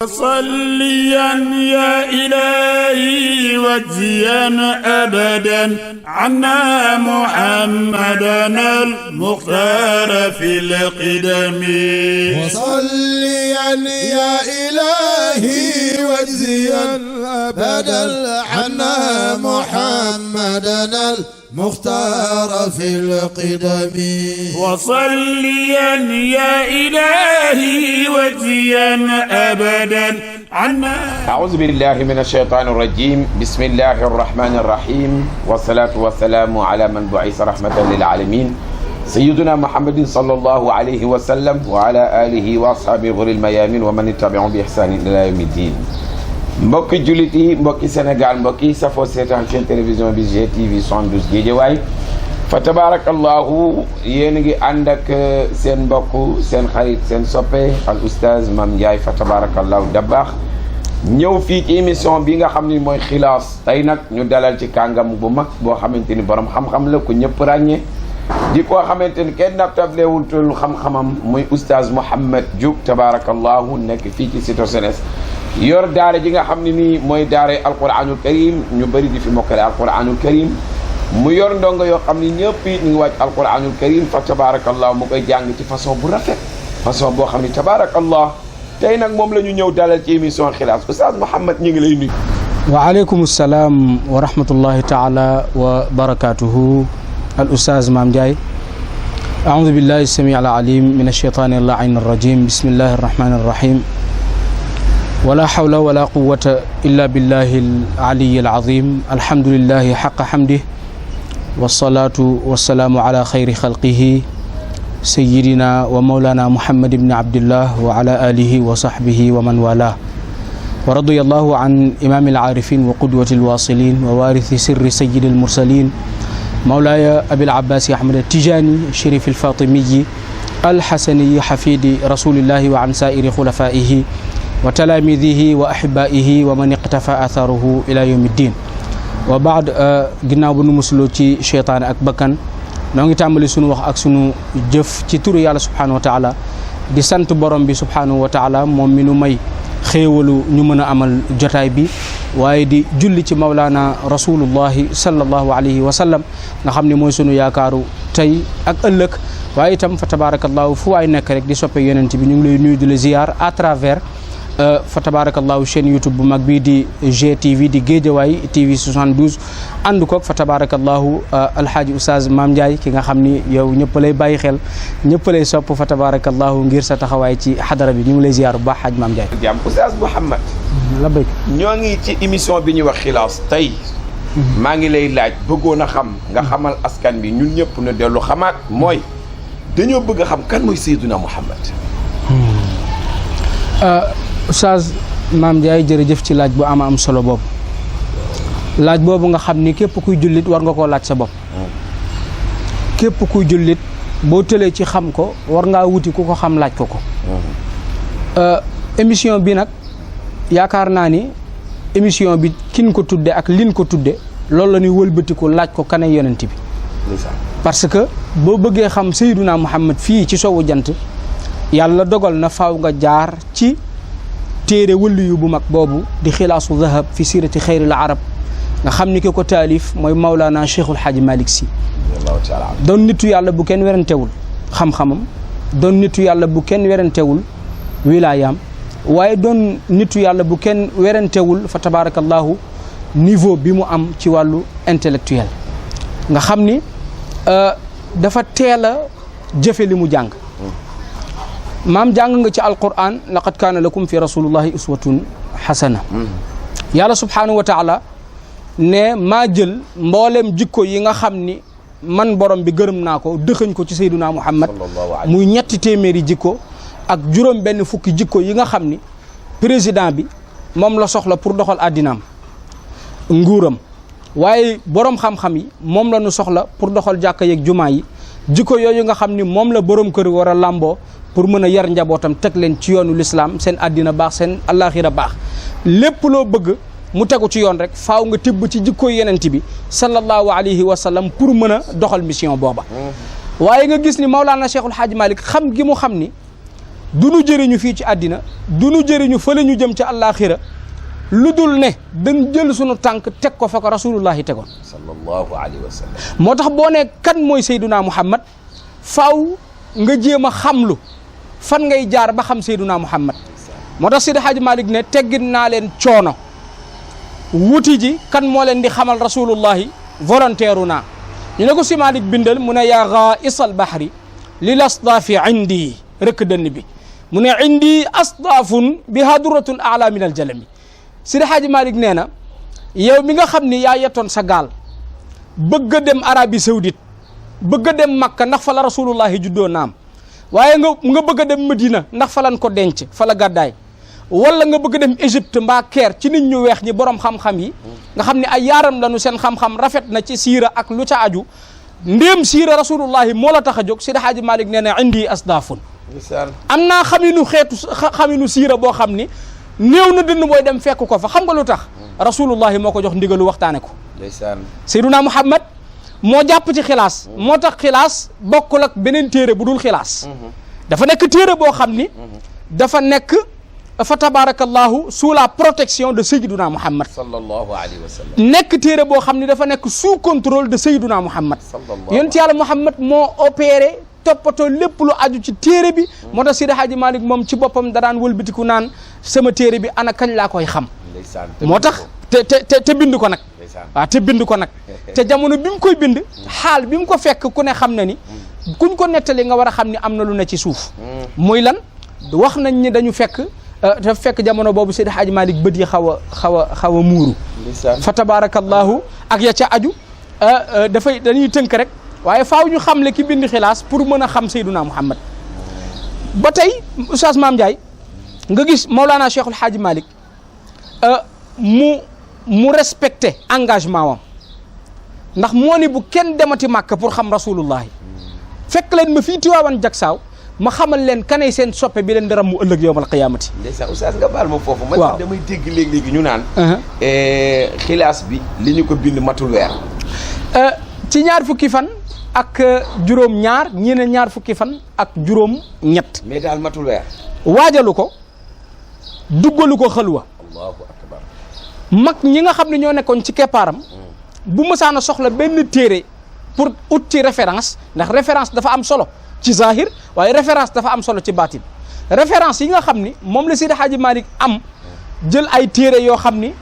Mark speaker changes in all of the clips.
Speaker 1: صليا يا إلهي واجزيا أبدا عنا محمدا المختار في القدم
Speaker 2: وصليا يا إلهي واجزيا أبدا عنا محمدا المختار في القدم
Speaker 1: وصليا يا إلهي واجزيا أبدا عنا.
Speaker 3: أعوذ بالله من الشيطان الرجيم. بسم الله الرحمن الرحيم والصلاة والسلام على من بعث رحمة للعالمين سيدنا محمد صلى الله عليه وسلم وعلى آله وأصحابه غر الميامين ومن تبعهم بإحسان إلى يوم الدين. mbokki jullit yi mbokki Sénégal mbokki safoo seetaan seen télévision bi GTV 72 Guédiawaye fa tabarakallahu yéen a ngi ànd ak seen mbokk seen xarit seen soppe al oustaz Mame Ndiaye fa tabarakallahu Dabakh ñëw fii ci émission bi nga xam ni mooy xilaas tey nag ñu dalal ci kàngam bu mag boo xamante ni borom xam-xam la ku ñëpp ràññee di koo xamante ni kenn nattablewul tul xam-xamam muy oustaz Mouhamed Diop tabarakallahu nekk fii ci Cité Senes yor daara ji nga xam ne nii mooy daara alquranul karim ñu bëri di fi mokkale alquranul karim mu yor ndongo yoo xam ne ñëpp it ñu ngi wàcc alquranul karim fa tabarakallah mu koy jàng ci façon bu rafet façon boo xam ne tabarakallah tey nag moom la ñu ñëw dalal ci émission xilaas oustaz Mouhamed ñu ngi lay nuyu.
Speaker 4: waaleykum salaam wa rahmatullahi taala wa barakatuhu al oustaz Mame Ndiaye aoudu billahi samii al alim min alcheytani allahin arrajim bismillahi arrahmani arrahim ولا حول ولا قوة إلا بالله العلي العظيم الحمد لله حق حمده والصلاة والسلام على خير خلقه سيدنا ومولانا محمد بن عبد الله وعلى آله وصحبه ومن والاه ورضي الله عن إمام العارفين وقدوة الواصلين ووارث سر سيد المرسلين مولاي أبي العباس أحمد التجاني الشريف الفاطمي الحسني حفيد رسول الله وعن سائر خلفائه wa talaamidihi wa ahibaihi wa man iqtafa atharuhu ila yawmi ddin wa baad ginnaaw bu nu musuloo ci cheytaane ak bakkan noo ngi tàmbali sunu wax ak sunu jëf ci turu yàlla subhanahu wa taala di sant borom bi subhanahu wa taala moom mi nu may xéewalu ñu mën a amal jotaay bi waaye di julli ci mawlaana rasulullahi sallallahu alayhi wa sallam nga xam ne mooy sunu yaakaaru tey ak ëllëg waaye itam fa tabarakallahu fu waay nekk rek di soppe yonent bi ñu ngi lay nuyu di la ziyaar à travers fa tabarakallahu chaîne YouTube bu mag bii di GTV di Guédiawaye TV 72 ànd koog fa tabarakallahu alhaaji oustaz Mame Ndiaye ki nga xam ni yow ñëpp lay bàyyi xel ñëpp lay sopp fa tabarakallahu ngir sa taxawaay ci xadara bi ñu ngi lay ziyaar bu baax Haaj Mame Ndiaye.
Speaker 3: jàmm oustaz Mouhamed.
Speaker 4: la bëgg
Speaker 3: ñoo ngi ci émission bi ñuy wax xilaas tey. maa ngi lay laaj bëggoon a xam nga xamal askan bi ñun ñëpp na dellu xamaat mooy dañoo bëgg a xam kan mooy Seydina Mouhamed.
Speaker 4: Oustaz Mame Ndiaye jërëjëf ci laaj bu am solo boobu laaj boobu nga xam ni képp kuy jullit war nga koo laaj sa bopp képp kuy jullit boo tëlee ci xam ko war ngaa wuti ku ko xam laaj ko émission bi nag yaakaar naa ni émission bi kin ko tudde ak lin ko tudde loolu la ñuy wëlbatiku laaj ko kanay yonent bi parce que boo bëggee xam Seydina Muhammad fii ci sowu jant yàlla dogal na faaw nga jaar ci téere wëllu yu bu mag boobu di xilaasu zahab fi sirati xayril arab nga xam ni ki ko taalif mooy Mawlana Cheikhul Hadji Malick Sy doon nitu yàlla bu kenn werantewul xam-xamam doon nitu yàlla bu kenn werantewul wilaayam waaye doon nitu yàlla bu kenn werantewul fa tabarakallahu niveau bi mu am ci wàllu intellectuel nga xam ni dafa teel a jëfe li mu jàng maam jàng nga ci alquran laqad kaana lakum fi rasulillahi uswatun hasana yàlla subhanahu wa taala ne maa jël mboolem jikko yi nga xam ni man borom bi gërëm naa ko dëxëñ ko ci sayduna muhammad muy 300 jikko ak juróom benn fukki jikko yi nga xam ni président bi moom la soxla pour doxal àddinaam nguuram waaye borom xam-xam yi moom la ñu soxla pour doxal jàkka yeeg jumaa yi jikko yooyu nga xam ni moom la borom kër war a làmboo pour mën a yar njabootam teg leen ci yoonu lislaam seen àddina baax seen àllaaxira baax lépp loo bëgg mu tegu ci yoon rek faaw nga tibb ci jikko yenent bi sallallahu alayhi wa sallam pour mën a doxal mission booba waaye nga gis ni Mawlana Cheikhul Hadji Malick xam gi mu xam ni du nu jëriñu fii ci àddina du nu jëriñu fële ñu jëm ca àllaaxira lu dul ne dañ jël sunu tànk teg ko fa ko rasulullahi tegoon
Speaker 3: sallallahu alayhi wa sallam.
Speaker 4: moo tax boo ne kan mooy Seyduna Muhammad faaw nga jéem a xamlu fan ngay jaar ba xam Seyduna Muhammad moo tax Seydi Hadji Malick ne teggin naa leen coono wuti ji kan moo leen di xamal rasulullahi volontaire naa ñu ne ko si Malick bindal mu ne yaa ghaa'isal bahri lil asdaafi indi rëkk dënn bi mu ne indi asdaafun bi hadratul a'la min al jalami Seydi Hadji Malick nee na yow mi nga xam ni yaa yettoon sa gaal bëgg a dem Arabie Saoudite bëgg a dem Makka ndax fa la rasulullahi juddoo naam waaye nga bëgg a dem Medina ndax fa lan ko denc fa la gàddaay wala nga bëgg a dem Égypte mbaa Caire ci nit ñu weex ñi borom xam-xam yi nga xam ne ay yaaram lañu seen xam-xam rafet na ci siira ak lu ca aju ndéem siira rasulullahi moo la tax a jóg Seydi Hadji Malick nee na indi asdaafun am naa xaminu siira boo xam ni néew na dënn booy dem fekk ko fa xam nga lu tax rasulullahi moo ko jox ndigalu waxtaane ko Seyduna Muhammad moo jàpp ci xilaas moo tax xilaas bokkul ak beneen téere bu dul xilaas dafa nekk téere boo xam ni dafa nekk fa tabarakallahu sous la protection de Seydina Muhammad
Speaker 3: sallallahu alayhi wa sallam
Speaker 4: nekk téere boo xam ni dafa nekk sous contrôle de Seydina Muhammad yonent Yàlla Muhammad moo opéré toppatoo lépp lu aju ci téere bi moo tax Seydi Hadji Malick moom ci boppam da daan wëlbatiku naan sama téere bi ana kañ laa koy xam moo tax te bind ko nag waaw te bind ko nag te jamono bi mu koy bind xaal bi mu ko fekk ku ne xam na ni kuñ ko nettali nga war a xam ni am na lu ne ci suuf muy lan wax nañ ni dañu fekk te fekk jamono boobu Seydi Hadji Malick bët yi xaw a muuru fa tabarakallahu ak ya ca aju dañuy tënk rek waaye faaw ñu xamle ki bind xilaas pour mën a xam Seyduna Muhammad ba tey Oustaz Mame Ndiaye nga gis Maulana Cheikhul Hadji Malick mu respecté engagement wam ndax moo ni bu kenn demati Màkka pour xam rasulullahi fekk leen ma fii Tiwaawan Jaksaaw ma xamal leen kanay seen soppe bi leen di ram mu ëllëg yowmal qiyaamati
Speaker 3: ndeysaan Oustaz nga baal ma foofu man damay dégg léegi ñu naan xilaas bi li ñu ko bind matul weer
Speaker 4: ci ñaar fukki fan ak juróom ñaar ñi ne ñaar fukki fan ak juróom ñett
Speaker 3: mais daal matul weer
Speaker 4: waajalu ko duggalu ko xalwa
Speaker 3: allahu akbar
Speaker 4: mag ñi nga xam ne ñoo nekkoon ci keppaaram bu mësaan a soxla benn téere pour ut ci référence ndax référence dafa am solo ci zahir waaye référence dafa am solo ci baatin référence yi nga xam ni moom la Seydi Hadji Malick am jël ay téere yoo xam ni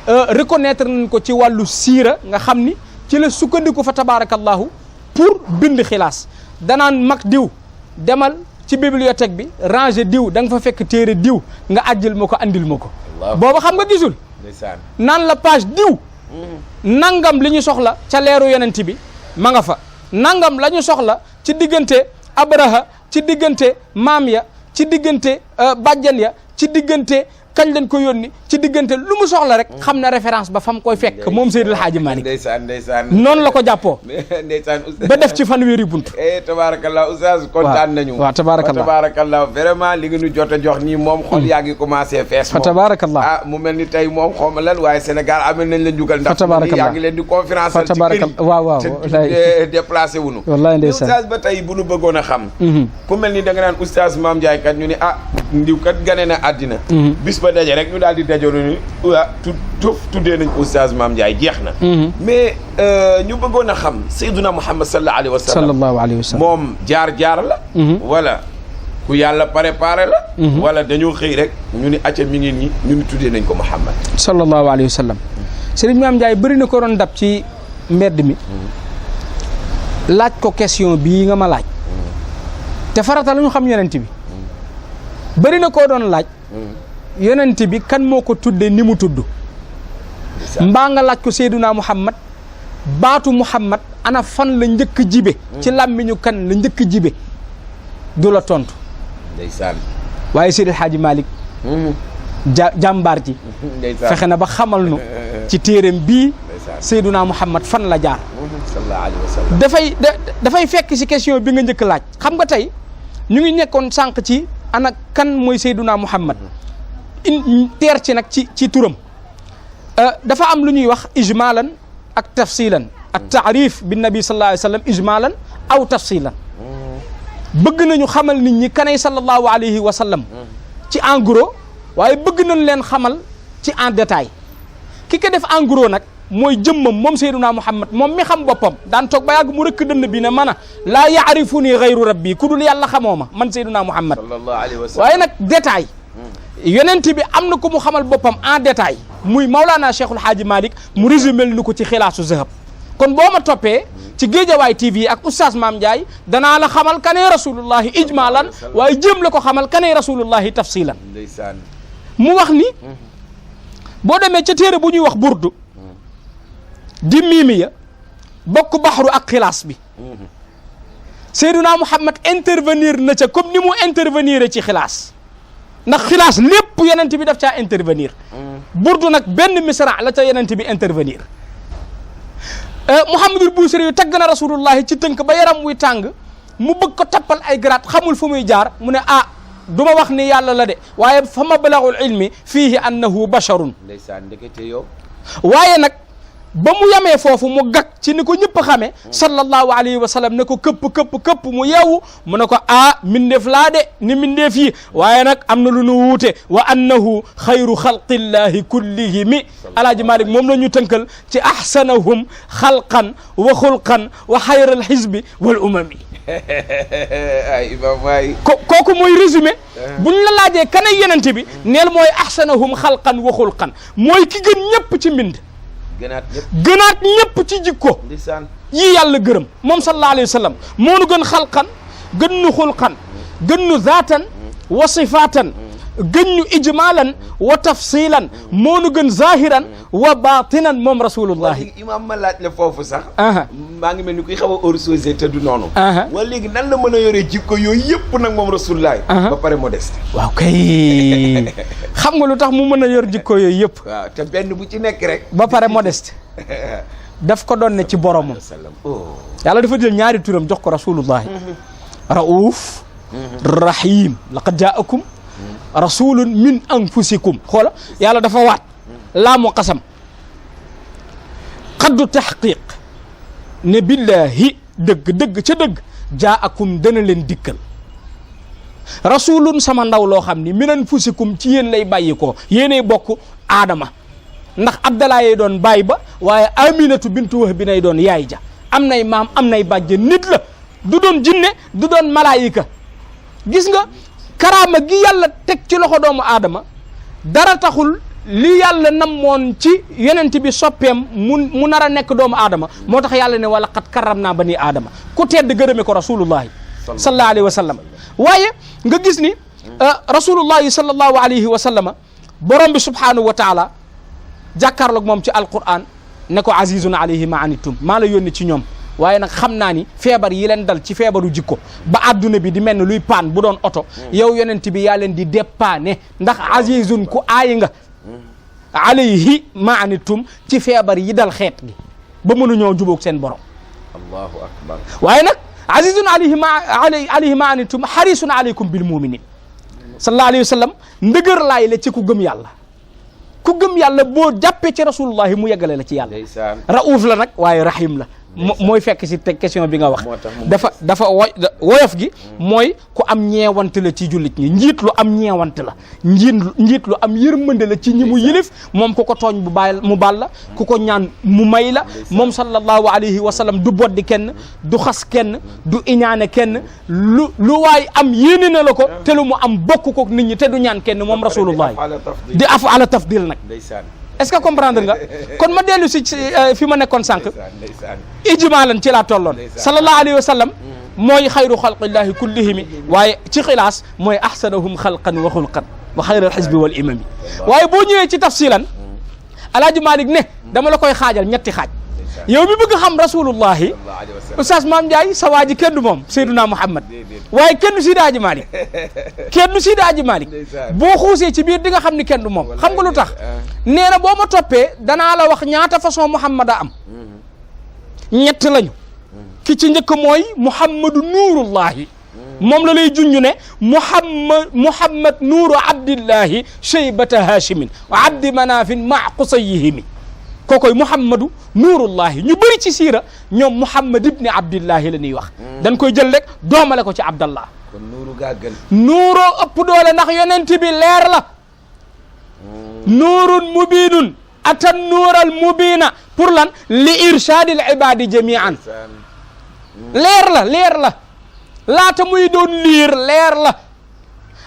Speaker 4: reconnaître nañ ko ci wàllu siira nga xam ni ci la sukkandiku fa tabarakallahu pour bind xilaas danaan mag diw demal ci bibliothèque bi ranger diw da nga fa fekk téere diw nga àjjil ma ko andil ma ko booba xam nga gisul naan la page diw nangam li ñu soxla ca leeru yonent bi ma nga fa nangam la ñu soxla ci diggante Abraha ci diggante maam ya ci diggante bàjjan ya ci diggante kañ lañ ko yónni ci diggante lu mu soxla rek xam na référence ba fam koy fekk moom Seydil Hadji Malick
Speaker 3: ndeysaan
Speaker 4: noonu la ko jàppoo
Speaker 3: ndeysaan Oustaz
Speaker 4: ba def ci fanweeri bunt
Speaker 3: tabarakallah Oustaz kontaan nañu
Speaker 4: waaw
Speaker 3: tabarakallah vraiment li nga ñu jot a jox nii moom xol yaa ngi commencé fees moom
Speaker 4: tabarakallah
Speaker 3: mu mel ni tey moom xawma lan waaye Sénégal amel nañ la njugal ndax yaa ngi leen di conférence ci kër
Speaker 4: waaw
Speaker 3: te déplacé wuñu
Speaker 4: wallaay ndeysaan
Speaker 3: Oustaz ba tey bu nu bëggoon a xam ku mel ni da nga naan Oustaz Mame Ndiaye kat ñu ni ndiw kat gane na àddina bis ba daje rek ñu daal di dajoonu ni tuddee nañ Oustaz Mame Ndiaye jeex na mais ñu bëggoon a xam Seydina Muhammad sallallahu alayhi wa sallam moom jaar-jaar la wala ku yàlla préparé la wala dañoo xëy rek ñu ni acca mi ngi nii ñu ni tuddee nañ ko Muhammad
Speaker 4: sallallahu alayhi wa sallam Serigne Mame Ndiaye bëri na ko doon dab ci mbedd mi laaj ko question bii nga ma laaj te farata la ñu xam yonent bi bëri na koo doon laaj yonent bi kan moo ko tudde ni mu tudd mbaa nga laaj ko Seyduna Muhammad baatu Muhammad ana fan la njëkk jibe ci làmmiñu kan la njëkk jibe du la tontu
Speaker 3: ndeysaan
Speaker 4: waaye Seydil Hadji Malick jàmbaar ji fexe na ba xamal nu ci téereem bii Seyduna Muhammad fan la jaar
Speaker 3: sallallahu alayhi wa sallam
Speaker 4: dafay fekk ci question bi nga njëkk laaj xam nga tey ñu ngi nekkoon sànq ci ana kan mooy Seyduna Muhammad teer ci nag ci turam dafa am lu ñuy wax ijmalan ak tafsilan ak taarif bi nabi sallallahu alayhi wa sallam ijmalan aw tafsilan bëgg nañu xamal nit ñi kanay sallallahu alayhi wa sallam ci en gros waaye bëgg nañ leen xamal ci en détail ki ko def en gros nag mooy jëmmam moom Seydina Muhammad moom mi xam boppam daan toog ba yàgg mu rëkk dënn bi ne man a laa yaarifuni gayru rabbi ku dul yàlla xamoo ma man Seydina Muhammad
Speaker 3: sallallahu alayhi wa sallam
Speaker 4: waaye nag détail yonent bi am na ku mu xamal boppam en détail muy Maulana Cheikhul Haaji Malick mu résumé lu ko ci xilaasu zahab kon boo ma toppee ci Géejawaay TV ak oustaz Mame Ndiaye danaa la xamal kanee rasulullahi ijmalan waaye jéem la ko xamal kanee rasulullahi tafsilan
Speaker 3: ndeysaan
Speaker 4: mu wax ni boo demee ca téere bu ñuy wax burdu di miimiya bokk baxru ak xilaas bi Seydina Muhammad intervenir na ca comme ni mu intervenir ci xilaas ndax xilaas lépp yonent bi daf caa intervenir burdu nag benn misra la ca yonent bi intervenir Mouhamadul Bousiri yu tagg na rasulullahi ci tënk ba yaram wuy tàng mu bëgg ko tappal ay grade xamul fu muy jaar mu ne ah du ma wax ni yàlla la de waaye fa mablagul ilmi fiihi annahu basharun
Speaker 3: ndeysaan ndekete yow
Speaker 4: waaye nag ba mu yamee foofu mu gag ci ni ko ñëpp xamee sallallahu alayhi wa sallam ne ko këpp mu yeewu mu ne ko ah mindeef laa de ni mindeef yi waaye nag am na lu nu wuute wa annahu xayru xalqillahi kullihimi alaaji Malick moom la ñu tënkal ci ahsanahum xalqan wa xulqan wa xayral xisbi wal umami
Speaker 3: ay imam waay
Speaker 4: kooku mooy résumé buñ la laajee kanay yonent bi neel mooy ahsanahum xalqan wa xulqan mooy ki gën ñëpp ci mbind gënaat ñëpp ci jikko yii yàlla gërëm moom sallallahu alayhi wa sallam moo nu gën xalqan gën nu xulqan gën nu zaatan wa sifaatan gën ñu ijmalan wa tafsilan moo nu gën zahiran wa batinan moom rasulullahi
Speaker 3: imam ma laaj la foofu sax maa ngi mel ni kuy xaw a hors-sujet te du noonu wala léegi nan la mën a yoree jikko yooyu yëpp nag moom rasulullahi ba pare modeste
Speaker 4: waaw kay xam nga lu tax mu mën a yor jikko yooyu yëpp
Speaker 3: waaw te benn bu ci nekk rek
Speaker 4: ba pare modeste daf ko doon ne ci boromam yàlla dafa jël ñaari turam jox ko rasulullahi raouf rahim laqad jaakum rasulun min anfusikum xoola yàlla dafa waat laamu qasam xaddu taxqiq ne billahi dëgg ca dëgg jaakum dana leen dikkal rasulun sama ndaw loo xam ni min anfusikum ci yéen lay bàyyi ko yéenay bokk aadama ndax Abdallah yee doon baay ba waaye Aminatu bintu Wahb bi nay doon yaay ja am nay maam am nay bàjje nit la du doon jinne du doon malaayika gis nga karaama gi yàlla teg ci loxo doomu aadama dara taxul li yàlla namoon ci yonent bi soppeem mu nar a nekk doomu aadama moo tax yàlla ne wala qad karram naa bani aadama ku tedd gërëme ko rasulullahi sallallahu alayhi wa sallam waaye nga gis ni rasulullahi sallallahu alayhi wa sallama borom bi subhanahu wa taala jàkkaarloog moom ci alquran ne ko azizun alayhi ma anittum maa la yónni ci ñoom waaye nag xam naa ni feebar yi leen dal ci feebaru jikko ba adduna bi di mel ne luy paan bu doon oto yow yonent bi yaa leen di dépanner ndax azizun ku aayi nga alayhi ma anittum ci feebar yi dal xeet gi ba mënuñoo jubóog seen borom
Speaker 3: allahu akbar
Speaker 4: waaye nag azizun alayhi ma anittum harisun alaykum bil muminin sallallahu alayhi wa sallam ndëgër laay la ci ku gëm yàlla ku gëm yàlla boo jàppee ci rasulullahi mu yeggale la ci yàlla raouf la nag waaye rahim la mooy fekk si te question bi nga wax dafa woyof gi mooy ku am ñeewante la ci jullit ñi njiit lu am ñeewante la njiit lu am yërmande la ci ñi mu yilif moom ku ko tooñ mu baal la ku ko ñaan mu may la moom sallallahu alayhi wa sallam du boddi kenn du xas kenn du iñaane kenn lu waay am yéene na la ko te lu mu am bokk ko nit ñi te du ñaan kenn moom rasulullahi di afu ala tafdil nag est-ce que comprendre nga kon ma dellu si fi ma nekkoon sànq ijmaalan ci laa tolloon sallallahu alayhi wa sallam mooy xayru xalqillahi kullihimi waaye ci xilaas mooy ahsanahum xalqan wa xulqan wa xayral xisbi wal imami waaye boo ñëwee ci tafsilan alaaji Malick ne dama la koy xaajal ñetti xaaj yow mi bëgg xam rasulullahi oustaz Mame Ndiaye sa waa ji kenn du moom Seydina Muhammad waaye kenn du Seydi Hadji Malick kenn du Seydi Hadji Malick boo xuusee ci biir di nga xam ni kenn du moom xam nga lu tax nee na boo ma toppee danaa la wax ñaata façon Muhammad a am ñett lañu ki ci njëkk mooy Muhammadu nuurullahi moom la lay junj ne Muhammad nuuru abdillahi cheybata hachimin wa abdi manafin ma qusayihimi kookoy Muhammadu nuurullahi ñu bëri ci siira ñoom Muhammad ibni Abdillahi la ñuy wax dañ koy jël rek doomale ko ci Abdallah
Speaker 3: kon nuuru gaa gën
Speaker 4: nuuroo ëpp doole ndax yonent bi leer la nuurun mubinun atan nuural mubina pour lan li irshadil ibadi jamian leer la laata muy doon liir leer la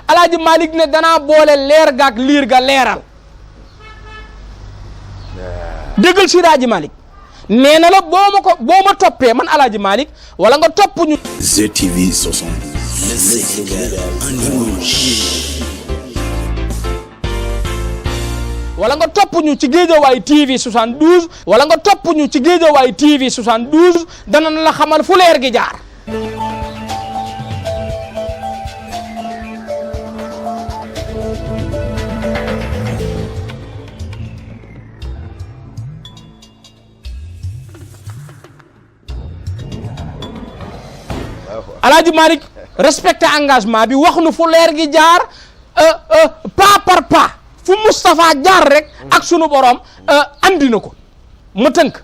Speaker 4: Alaaji Malik ne danaa boole leer gaak liir ga leeral déggal si Alaaji Malik nee na la boo ma toppee man Alaaji Malik wala nga topp ñu
Speaker 1: GTV 60 le Sénégal en image.
Speaker 4: wala nga topp ñu ci Guédiawaye TV 72 wala nga topp ñu ci Guédiawaye TV 72 dana la xamal fu leer gi jaar Alaaji Malik respecté engagement bi wax nu fu leer gi jaar pas par pas fu Moustapha jaar rek ak sunu borom andi na ko mu tënk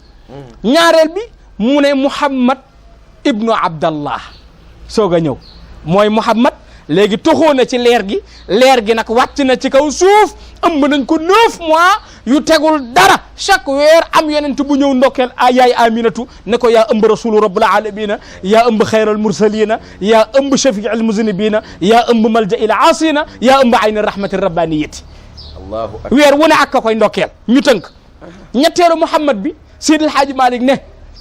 Speaker 4: ñaareel bi mu ne Muhammad ibnu Abdallah soog a ñëw mooy Muhammad léegi toxoo na ci leer gi nag wàcc na ci kaw suuf ëmb nañ ko 9 mois yu tegul dara chaque weer am yonent bu ñëw ndokkeel yaay Aminatu ne ko yaa ëmb rasulu rabbul alamina yaa ëmb xayral mursalina yaa ëmb shafi al muznibina yaa ëmb malja il asina yaa ëmb ayni rahmati rabbaniyati
Speaker 3: allahu akbar
Speaker 4: weer wu ne ak ka koy ndokkeel ñu tënk ñetteelu Muhammad bi Seydil Haaji Malik ne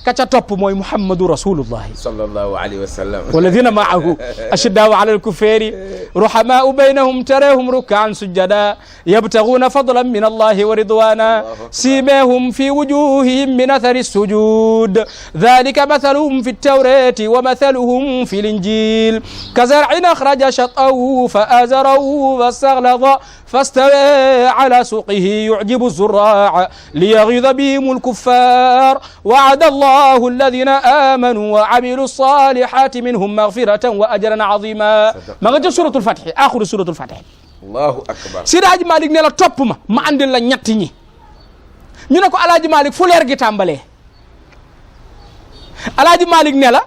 Speaker 4: ka ca topp mooy Muhammadu rasulullahi
Speaker 3: sallallahu alayhi wa sallam
Speaker 4: walladina maahu ashiddaau ala alkuffari ruhamaau baynahum tarahum rukkaan sujjada yabtaguuna fadlan min allahi wa ridwana simahum fi wujuhihim min athari sujud dhalika mathaluhum fi ltawrati wa mathaluhum fi linjil kazar'in akhraja shatahu fa azarahu fastaghlada fastawa ala suqihi yu'jibu الزراع ليغيظ بهم الكفار وعد الله الذين آمنوا وعملوا الصالحات منهم مغفرة وأجرا عظيما ما nga jël suratul Fatih aaxiru suratul Fatih
Speaker 3: allahu akbar
Speaker 4: Seydi Hadji Malick ne la topp ma andil la ñett ñi ñu ne ko Alaaji Malick fu leer gi tàmbalee Alaaji Malick ne la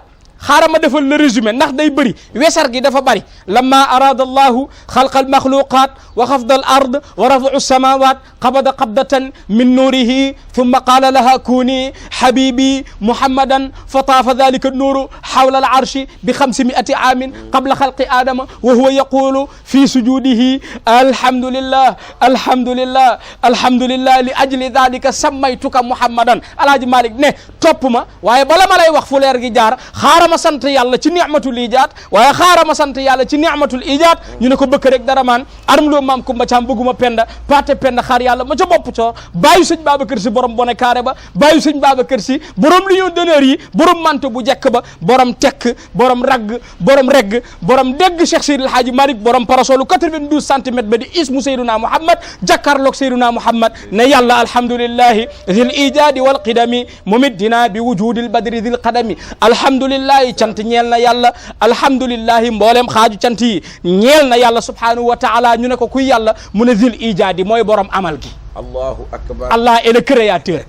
Speaker 4: xaaral ma defal le résumé ndax day bëri wesar gi dafa bëri lamma arada allahu xalqa almaxluqat wa xafda al ard wa rafu alsamawat qabada qabdatan min nuurihi thumma qala laha kuni habibi muhammadan fa taafa dalika annuru hawla alarshi bi 500 aamin qabla xalqi adama wa huwa yaqulu fi sujudihi alhamdulillah alhamdulillah alhamdulillah li ajli dalika sammaytuka muhammadan Alaaji Malick ne topp ma waaye bala ma lay wax fu leer gi jaar xaaral ma sant yàlla ci ni'matul ijaad waaye xaaral ma sant yàlla ci ni'matul ijaad ñu ne ko bëkk rek dara maan arm loo maam Kumba Caam bëgguma penda paate penda xaar yàlla ma ca bopp coor bàyyi sëñ Babacar Si borom bone carré ba bàyyi sëñ Babacar Si borom lion d'honneur yi borom manto bu jekk ba borom tekk borom ragg borom regg borom dégg Cheikh Seydil Hadji Malick borom parasolu 92 centimètres ba di ismu Seyduna Muhammad jàkkaarloog Seyduna Muhammad ne yàlla alhamdulillahi dhil ijaadi wal qidami mumiddina bi wujudil badri dhil qadami alhamdulillahi cant ñeel na yàlla alhamdulillahi mboolem xaaju cant yi ñeel na yàlla subhanahu wa taala ñu ne ko kuy yàlla mu ne zil ijaadi mooy borom amal gi
Speaker 3: allahu akbar
Speaker 4: Allah est le créateur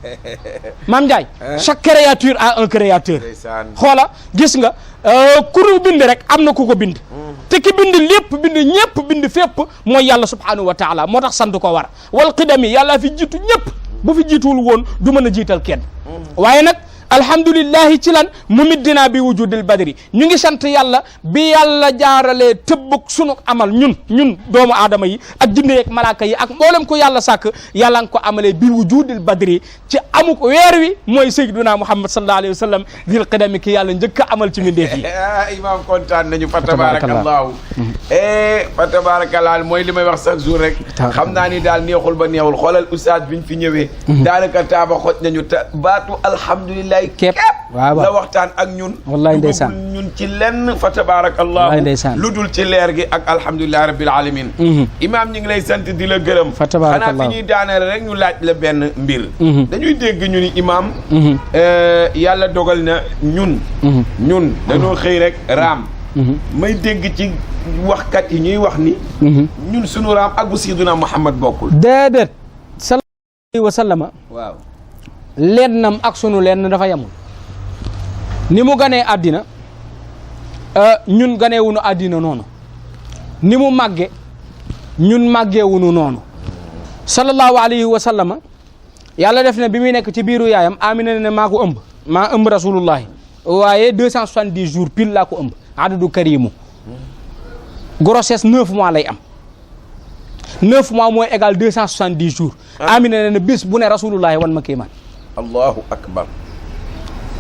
Speaker 4: Mame Ndiaye chaque créature a un créateur xoola gis nga ku ñu bind rek am na ku ko bind te ki bind lépp bind ñëpp bind fépp mooy yàlla subhanahu wa taala moo tax sant ko war wal qidami yàlla fi jiitu ñëpp bu fi jiituwul woon du mën a jiital kenn waaye nag alhamdulillahi ci lan mumiddina bi wujudil badri ñu ngi sant yàlla bi yàlla jaaralee tëbbug sunu amal ñun doomu aadama yi ak jinne yeeg malaaka yi ak mboolem ko yàlla sàkk yàlla nga ko amalee bi wujudil badri ci amuk weer wi mooy sayyiduna Muhammad sallallahu alayhi wa sallam dil qidami ki yàlla njëkk a amal ci mindeef yi
Speaker 3: imam kontaan nañu fa tabarakallahu fa tabarakallah mooy li may wax chaque jour rek xam naa ni daal neexul ba neexul xoolal oustaz biñ fi ñëwee daanaka taaba xoj nañu baatu alhamdulillah képp la waxtaan ak ñun
Speaker 4: wallahi ndeysaan
Speaker 3: ñun ci lenn fa tabarakallahu lu dul ci leer gi ak alhamdulillahi rabbil alamin imam ñi ngi lay sant di la gërëm
Speaker 4: fa tabarakallahu
Speaker 3: xanaa fi ñuy daaneel rek ñu laaj la benn mbir dañuy dégg ñu ni imam yàlla dogal na ñun dañoo xëy rek raam may dégg ci waxkat yi ñuy wax ni ñun sunu raam ak bu Sayyiduna Muhammad bokkul
Speaker 4: déedéet sallallahu alayhi wa sallama
Speaker 3: waaw
Speaker 4: lennam ak sunu lenn dafa yamul ni mu ganee àddina ñun ganee wunu àddina noonu ni mu màgge ñun màggee wunu noonu sallallahu alayhi wa sallama yàlla def na bi muy nekk ci biiru yaayam Amina ne maa ko ëmb maa ëmb rasulullahi waaye 270 jours pile laa ko ëmb adadu karimu grossesse 9 mois lay am 9 mois mooy égal 270 jours Amina ne bis bu ne rasulullahi wan ma kéemaan
Speaker 3: allahu akbar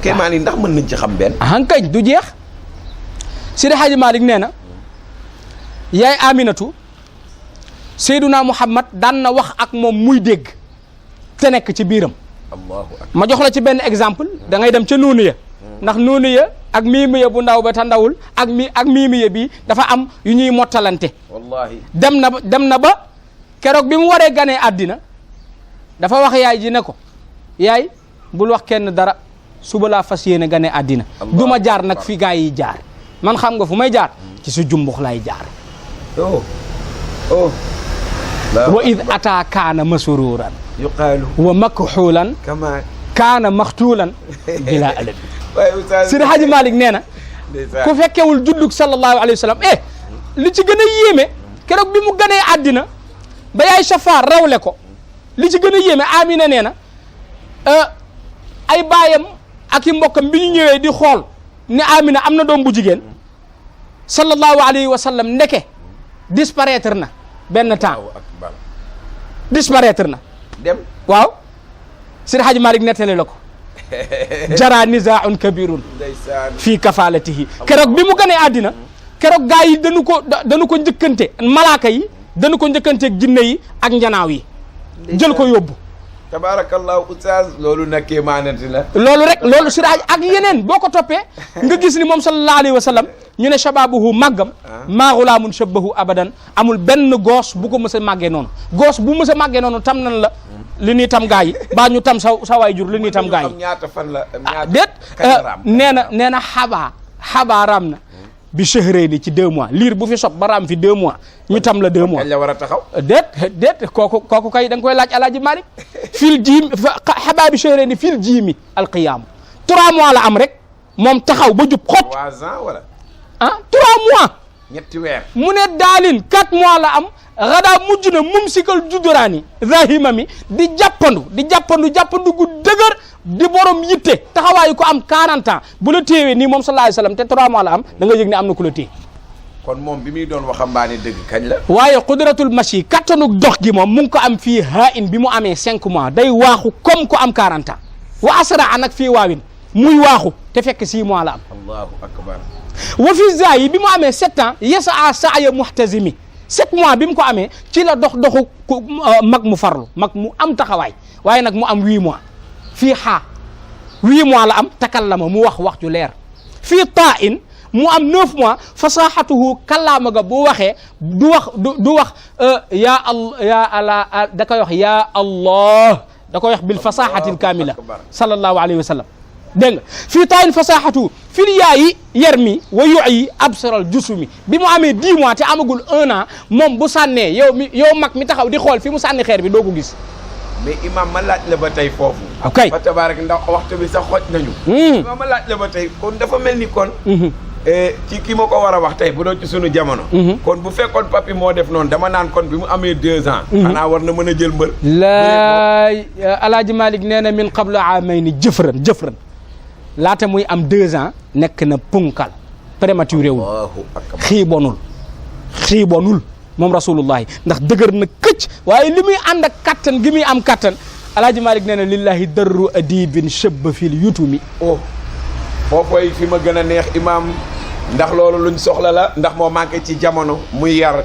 Speaker 3: kéemaan yi ndax mën nañ ci xam benn
Speaker 4: hankañ du jeex Seydi Hadji Malick nee na yaay Aminatu Seyduna Muhammad daan na wax ak moom muy dégg te nekk ci biiram
Speaker 3: allahu akbar
Speaker 4: ma jox la ci benn exemple da ngay dem ca nuunu ya ndax nuunu ya ak miimi ya bu ndaw ba ta ndawul ak miimi ya bi dafa am yu ñuy mottalante
Speaker 3: wallahi
Speaker 4: dem na ba keroog bi mu waree ganee àddina dafa wax yaay ji ne ko yaay bul wax kenn dara suba laa fas yéene ganee àddina du ma jaar nag fi gaa yi jaar man xam nga fu may jaar ci su jumbux laay jaar wa id ata kaana masururan
Speaker 3: yuqaalu
Speaker 4: wa makxuulan
Speaker 3: kama
Speaker 4: kaana maxtuulan bila alabi
Speaker 3: waaye Oustaz
Speaker 4: Seydi Hadji Malick nee na ku fekkewul juddug sallallahu alayhi wa sallam li ci gën a yéeme keroog bi mu ganee àddina ba yaay Safa rawle ko li ci gën a yéeme Amina nee na ay baayam ak i mbokkam bi ñu ñëwee di xool ne Amina am na doom bu jigéen sallallahu alayhi wa sallam ndeke disparaître na benn temps disparaître na
Speaker 3: dem
Speaker 4: waaw Seydi Hadji Malick nettali la ko jara nizaun kabirun fii kafalatihi keroog bi mu ganee àddina keroog gaa yi dañu ko njëkkante malaaka yi dañu ko njëkkanteeg jinne yi ak njanaaw yi jël ko yóbbu
Speaker 3: tabarakallahu Oustaz loolu nag kéemaanati la
Speaker 4: loolu rek loolu Seydi Hadji ak yeneen boo ko toppee nga gis ni moom sallallahu alayhi wa sallam ñu ne shababuhu màggam maa gulaamun shabbahu abadan amul benn goos bu ko mës a màggee noonu goos bu mës a màggee noonu tam nan la li ñuy tam gaa yi baa ñu tam sa waay jur li ñuy tam gaa yi
Speaker 3: ñaata fan la
Speaker 4: déet nee na xabaa raam na bi shahrayni ci 2 mois liir bu fi sob ba raam fi 2 mois ñu tam la 2 mois
Speaker 3: kañ la war a taxaw
Speaker 4: déet kooku kay da nga koy laaj Alaaji Malick fil jiim xabaa bi shahrayni fil jiimi alqiyaam 3 mois la am rek moom taxaw ba jub xot
Speaker 3: 3 ans wala
Speaker 4: 3 mois
Speaker 3: ñetti weer
Speaker 4: mu ne daalin 4 mois la am xadaa mujj na mum sikal judduraani zahima mi di jàppandu gu dëgër di borom yitte taxawaayu ko am 40 ans bu la téewee nii moom sallallahu alayhi wasallam te 3 mois la am da nga yëg ne am na ku la téye
Speaker 3: kon moom bi muy doon waxambaane dëgg kañ la
Speaker 4: waaye qudratul machi kattanuk dox gi moom mu ngi ko am fii in bi mu amee 5 mois day waaxu comme ko am 40 ans wa asraa nag fii waawin muy waaxu te fekk 6 mois la am
Speaker 3: allahu akbar
Speaker 4: wa fi zaayi bi mu amee 7 ans yasa saaya muhtazimi 7 mois bi mu ko amee ci la doxu mag mu farlu mag mu am taxawaay waaye nag mu am 8 mois fii 8 mois la am takallama mu wax ju leer fii in mu am 9 mois fasaxatuhu kallaama ga bu waxee du wax yaa Allah da koy wax yaa Allah da koy wax bil fasaxatil kaamila sallallahu alayhi wa sallam dégg nga fii in fasaxatuhu fil yaayi yarmi wa yuyi absaral jusumi bi mu amee 10 mois te amagul 1 an moom bu sànnee yow mag mi taxaw di xool fi mu sànni xeer bi doo ko gis
Speaker 3: mais imam ma laaj la ba tey foofu
Speaker 4: ok
Speaker 3: fa tabarak ndax waxtu bi sax xoj nañu imam ma laaj la ba tey kon dafa mel ni kon ci ki ma ko war a wax tey bu doon ci sunu jamono kon bu fekkoon papi moo def noonu dama naan kon bi mu amee 2 ans xanaa war na mën a jël mbër
Speaker 4: laay Alaaji Malick nee na min qabla amayni jëfran laata muy am 2 ans nekk na punkal prématuré wul xiibonul moom rasulullahi ndax dëgër na këcc waaye li muy ànd ak kattan gi muy am kattan Alaaji Malick nee na lillahi darru adibin shabba fil yutumi
Speaker 3: foofoy fi ma gën a neex imam ndax loolu luñ soxla la ndax moo manqué ci jamono muy yar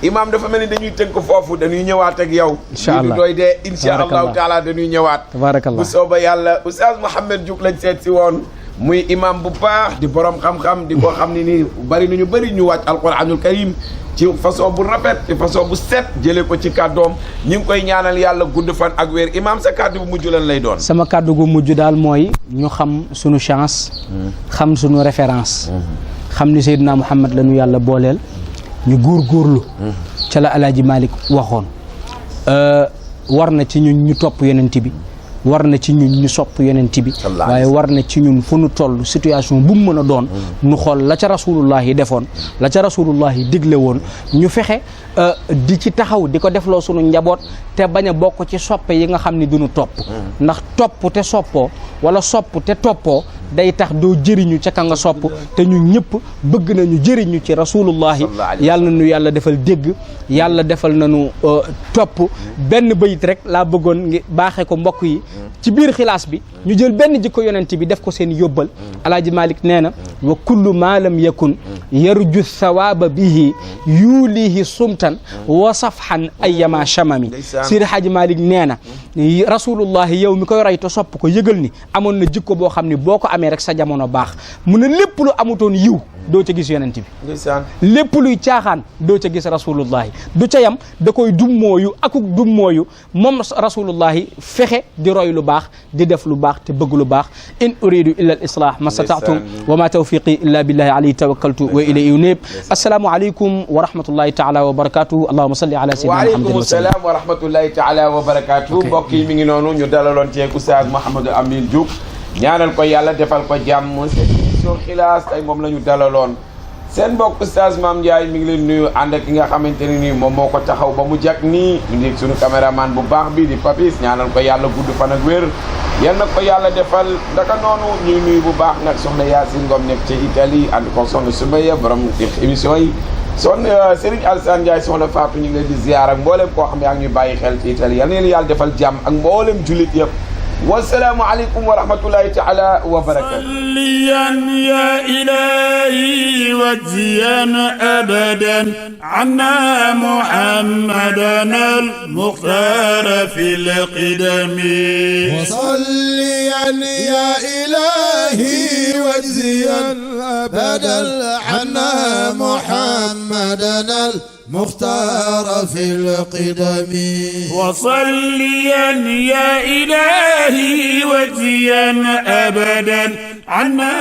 Speaker 3: imam dafa mel ni dañuy tënk foofu dañuy ñëwaat ak yow
Speaker 4: incha allah
Speaker 3: doy dee incha allahu taala dañuy ñëwaat
Speaker 4: tabarakallah
Speaker 3: bu sooba yàlla Oustaz Mouhamed Diouf lañ seet si woon muy imam bu baax di borom xam-xam di ko xam ne nii bari nañu bëri ñu wàcc alquranul karim ci façon bu rafet ci façon bu set jëlee ko ci kàddoom ñu ngi koy ñaanal yàlla gudd fan ak wér imam sa kàddu bu mujj lan lay doon
Speaker 4: sama kàddu gu mujj daal mooy ñu xam suñu chance xam suñu référence xam ni Seydina Muhammad la ñu yàlla booleel ñu góorgóorlu ca la Alaaji Malick waxoon war na ci ñun ñu topp yonent bi war na ci ñun ñu sopp yonent bi waaye war na ci ñun fu nu toll situation bu mu mën a doon nu xool la ca rasulullah yi defoon la ca rasulullah yi digle woon ñu fexe di ci taxaw di ko defloo sunu njaboot te bañ a bokk ci soppe yi nga xam ni duñu topp ndax topp te soppoo wala sopp te toppoo day tax doo jëriñu ca ka nga sopp te ñu ñëpp bëgg nañu jëriñu ci rasulullahi yàlla na nu yàlla defal dégg yàlla defal nañu topp benn bayit rek laa bëggoon ngi baaxee ko mbokk yi ci biir xilaas bi ñu jël benn jikko yonent bi def ko seen yóbbal alaaji Malik nee na wa kullu ma lam yakun yarju thawaba bihi yuulihi sumtan wa safhan ayyama chamami Seydi Haaji Malik nee na rasulullahi yow mi koy roy te sopp ko yëgal ni amoon na jikko boo xam ni boo ko amee rek sa jamono baax mu ne lépp lu amutoon yiw doo ca gis yonent bi lépp luy caaxaan doo ca gis rasulullahi du ca yam da koy dummooyu akuk dummooyu moom rasulullahi fexe di roy lu baax di def lu baax te bëgg lu baax in uridu illa al islah ma stata'tum wa ma tawfiqi illa billahi alayhi tawakkaltu wa ilayhi unib assalaamu aleykum wa rahmatullahi taala wa barakatuh allahumma salli ala sayyidina muhammadin
Speaker 3: wa salaam wa rahmatullahi taala wa barakatuh mbokk yi mi ngi noonu ñu dalaloon ci Oustaz Mouhamadou Amine Diouf ñaanal ko yàlla defal ko jàmm seen émission xilaas tey moom la ñu dalaloon seen mbokk Oustaz Mame Ndiaye mi ngi leen nuyu ànd ak ki nga xamante ne nii moom moo ko taxaw ba mu jag nii ñu ngi suñu caméraman bu baax bi di Papis ñaanal ko yàlla gudd fan ak wér yal na ko yàlla defal ndaka noonu ñuy nuyu bu baax nag soxna Yacine Ngom nekk ci Italie ànd ko soxna Soumaye borom émission yi soxna Serigne Alassane Ndiaye soxna Fatou ñu ngi leen di ziar ak mboolem koo xam ne yaa ngi ñuy bàyyi xel ci Italie yal na leen yàlla defal jàmm ak mboolem jullit yëpp والسلام عليكم ورحمة الله تعالى وبركاته
Speaker 2: صليا يا إلهي واجزيا أبدا عنا محمدا المختار في القدم وصليا يا إلهي واجزيا أبدا عنا محمدا المختار في القدم وصليا يا إلهي واجزيا أبدا عنا